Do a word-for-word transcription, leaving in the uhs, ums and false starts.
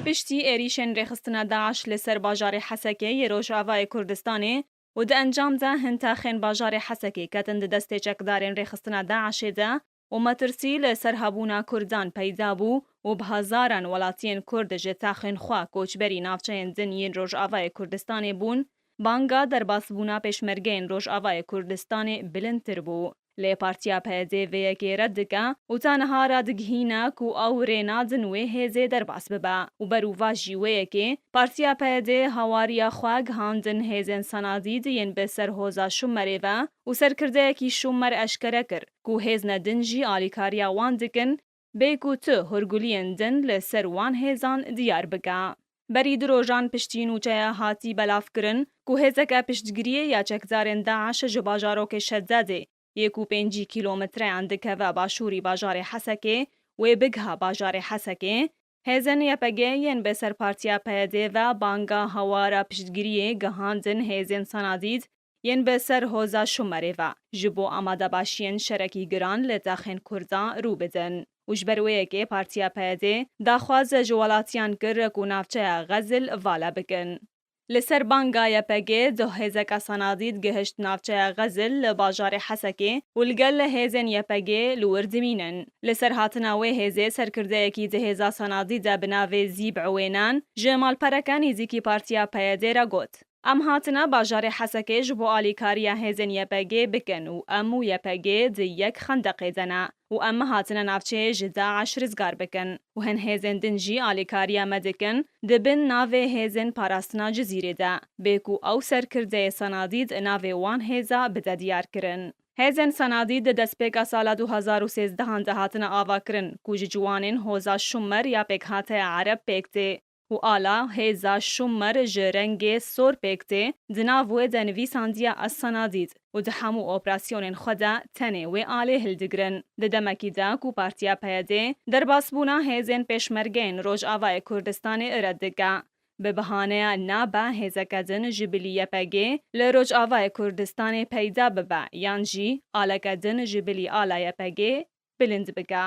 Piştî êrîşên rêxistina DAIŞ li ser bajarê Hesekê yê Rojavayê Kurdistanê û di encam de hin taxên bajarê Hesekê ketin di destê çekdarên rêxistina DAIŞê de û metirsî li ser hebûna Kurdan peyda bû û bi hezaran welatiyên Kurd ji taxên xwe koçberî navçeyên din yên Rojavayê Kurdistanê bûn, banga derbasbûna pêşmergeyên Rojavayê Kurdistanê bilindtir bû. Lê Partiya P Y D vê yekê red dike û ta niha radigihîne ku ew rê nadin wê hêzê derbas bibe û berûva jî wê yekê Partiya P Y D hawariya xwe gihandin hêzên Sanadîd yên bi ser hoza Şumerê ve û serkirdeyekî Şumer eşkere kir ku hêzne din jî alîkariya wan dikin, bê ku tu hurguliyên din li ser wan hêzan diyar bike. Berî du rojan piştî nûçeya hatî belavkirin ku hêzeke piştgiriyê ya çekdarên DAIŞ ji bajarokê Şededê yê ku pêncî kîlometreyan dikeve başûrî bajarê Hesekê wê bigiha bajarê Hesekê, hêzên Y P G yên bi ser Partiya P Y D ve banga hawara piştgiriyê gihandin hêzên Sanadîd yên bi ser hoza Şumerê ve ji bo amadebaşiyên şerekî giran li taxên Kurdan rû bidin û ji ber wê yekê Partiya P Y D daxwaz ji welatiyan kir ku navçeya Xezil vala bikin. Li ser banga Y P G du hêzeke Sanadîd gihişt navçeya Xezil li bajarê Hesekê û li gel hêzên Y P G li wir dimînin. Li ser hatina wê hêzê serkirdeyekî di hêza Sanadîd de bi navê Zîb Ewênan ji malpereke nêzîkî Partiya P Y D re got, Em hatine bajarê Hesekê ji bo alîkariya hêzên Y P G bikin û em û Y P G di yek xendeqê de ne û em hatine navçeyê ji DAIŞ rizgar bikin û hin hêzên din jî alîkariya me dikin di bin navê Hêzên Parastina Cizîrê de, bê ku ew serkirdeyê Sanadîd navê wan hêza bide diyarkirin. Hêzên Sanadîd di destpêka sala du hezar û sêzdehan de hatine avakirin ku ji ciwanên hoza Şumer ya pêkhateya Ereb pêk tê û ala hêza Şumer ji rengê sor pêk tê, di nav wê de nivîsandiye Ez Sanadîd û di hemû operasyonên xwe de tenê wê alê hildigirin. Di demekî de ku Partiya P Y D derbasbûna hêzên pêşmergeyên Rojavayê Kurdistanê red dike, bi bihaneya nabe hêzeke din ji bilî Y P G li Rojavayê Kurdistanê peyda bibe yan jî aleke din ji bilî ala Y P G bilind bike.